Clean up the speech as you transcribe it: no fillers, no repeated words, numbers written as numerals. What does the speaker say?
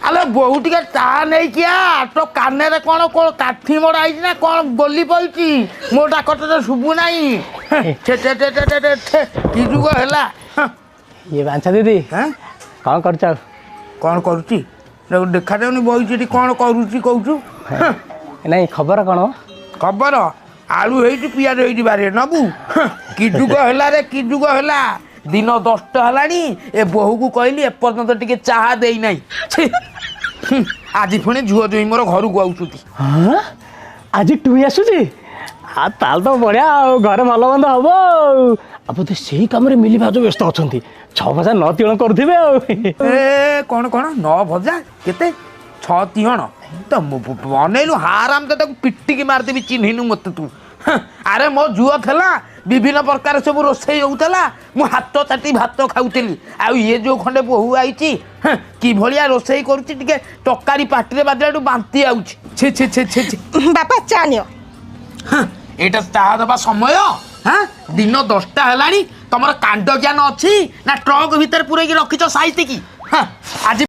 ଆଲୋ ବୋହୁ, ଟିକେ ଚା ନେଇକି ଆ। ତୋ କାନରେ କ'ଣ କ'ଣ କାଠି ମଡ଼ା ହେଇଛି ନା କ'ଣ ଗୋଲି ପଡ଼ିଛି? ମୋ ଡାକ ତୋତେ ଶୁଭୁ ନାହିଁ? ଛେ ଛେ ଛେ ଛେ ଛେ ଛେ, କି ଯୁଗ ହେଲା! ଇଏ ବାଞ୍ଛା ଦିଦି। ହେଁ? କ'ଣ କରୁଛ? କ'ଣ କରୁଛି? ଦେଖାଯାଉନି ବଇଛି ଏଠି, କ'ଣ କରୁଛି କହୁଛୁ? ନାଇଁ, ଖବର କ'ଣ? ଖବର ଆଳୁ ହେଇଛି, ପିଆଜ ହେଇଛି, ବାରିରେ, ନବୁ? କି ଯୁଗ ହେଲା ରେ, କି ଯୁଗ ହେଲା! ଦିନ 10ଟା ହେଲାଣି, ଏ ବୋହୂକୁ କହିଲି, ଏପର୍ଯ୍ୟନ୍ତ ଟିକେ ଚାହା ଦେଇନାହିଁ। ଛି। ଆଜି ପୁଣି ଝିଅ ଜୋଇଁ ମୋର ଘରକୁ ଆଉଛନ୍ତି। ହଁ, ଆଜି ଟୁଇ ଆସୁଛି? ଆଉ ତାହେଲେ ତ ବଢ଼ିଆ, ଆଉ ଘରେ ଭଲ ମନ୍ଦ ହବ। ଆଉ ବୋଧେ ସେଇ କାମରେ ମିଲି ଭାଉଜ ବ୍ୟସ୍ତ ଅଛନ୍ତି, 6 ଭଜା 9 ତିଅଣ କରୁଥିବେ। ଆଉ ଏ କ'ଣ କ'ଣ? 9 ଭଜା କେତେ, 6 ତିଅଣ ତ ବନେଇଲୁ? ହାରାମ ତ, ତାକୁ ପିଟିକି ମାରିଦେବି। ଚିହ୍ନିନୁ ମୋତେ ତୁ? ଆରେ ମୋ ଝିଅ ଥିଲା, ବିଭିନ୍ନ ପ୍ରକାର ସବୁ ରୋଷେଇ ହେଉଥିଲା, ମୁଁ ହାତ ଚାଟି ଭାତ ଖାଉଥିଲି। ଆଉ ଇଏ ଯେଉଁ ଖଣ୍ଡେ ବୋହୂ ଆଇଛି, କି ଭଳିଆ ରୋଷେଇ କରୁଛି, ଟିକେ ତରକାରୀ ପାଟିରେ ବାଜିଲାଠୁ ବାନ୍ତି ଆଉଛି। ଛି ଛି ଛି ଛି ଛି। ବାପା, ଚା ନିଅ। ଏଇଟା ଚାହା ଦେବା ସମୟ? ହଁ, ଦିନ 10ଟା ହେଲାଣି, ତମର କାଣ୍ଡ ଜ୍ଞାନ ଅଛି ନା ଟ୍ରକ୍ ଭିତରେ ପୁରେଇକି ରଖିଛ ସାଇତିକି? ଆଜି